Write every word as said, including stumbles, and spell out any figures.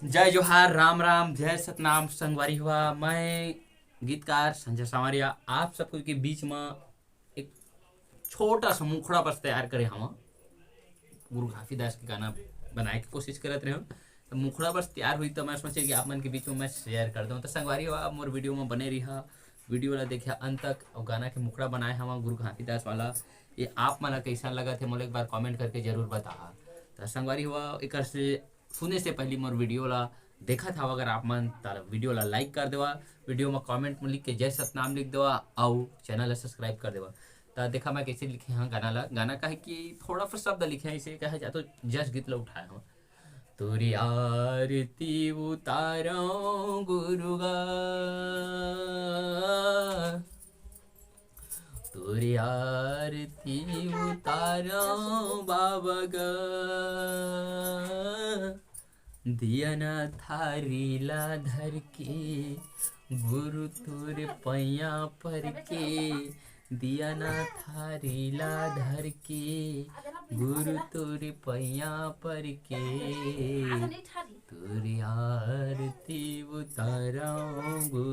जय जोहार, राम राम, जय सतनाम संगवारी हुआ। मैं गीतकार संजय सांवरिया आप सबको के बीच में एक छोटा सा मुखड़ा बस तैयार करे हवा। गुरु घासीदास के गाना बनाए के कोशिश करत रहे हूँ, तो मुखड़ा बस तैयार हुई, तो मैं सोचे कि आप मन के बीच में मैं शेयर कर दूँ। तो संगवारी हुआ, आप मोर वीडियो में बने रहा, वीडियो ला देखिया अंत तक। और गाना के मुखड़ा बनाए हवा गुरु घासीदास वाला, ये आप मन ला कैसा लगा थे, मोला एक बार कमेंट करके जरूर बता। तो संगवारी हुआ, एक से सुने से पहले मोर वीडियो ला देखत हव अगर आप मन, त वीडियो ला लाइक कर देवा, वीडियो में कमेंट में लिख के जय सतनाम लिख देवा, अउ चैनल ला सब्सक्राइब कर देवा। त देखा मैं कैसे लिखे हाँ गाना ला। गाना का है कि थोड़ा सा शब्द लिखे हैं, इसे कहा जाए तो जस गीत ला उठाए हूँ। तोरी आरती उतारो गुरुगा, तोरी आरती उतारो बाबा गा। दिया ना थारी ला धर के गुरु तोरे पैया पर के, दिया ना थारी ला धर के गुरु तोरे पैया पर के, तोरे आरती उतारो गुरु।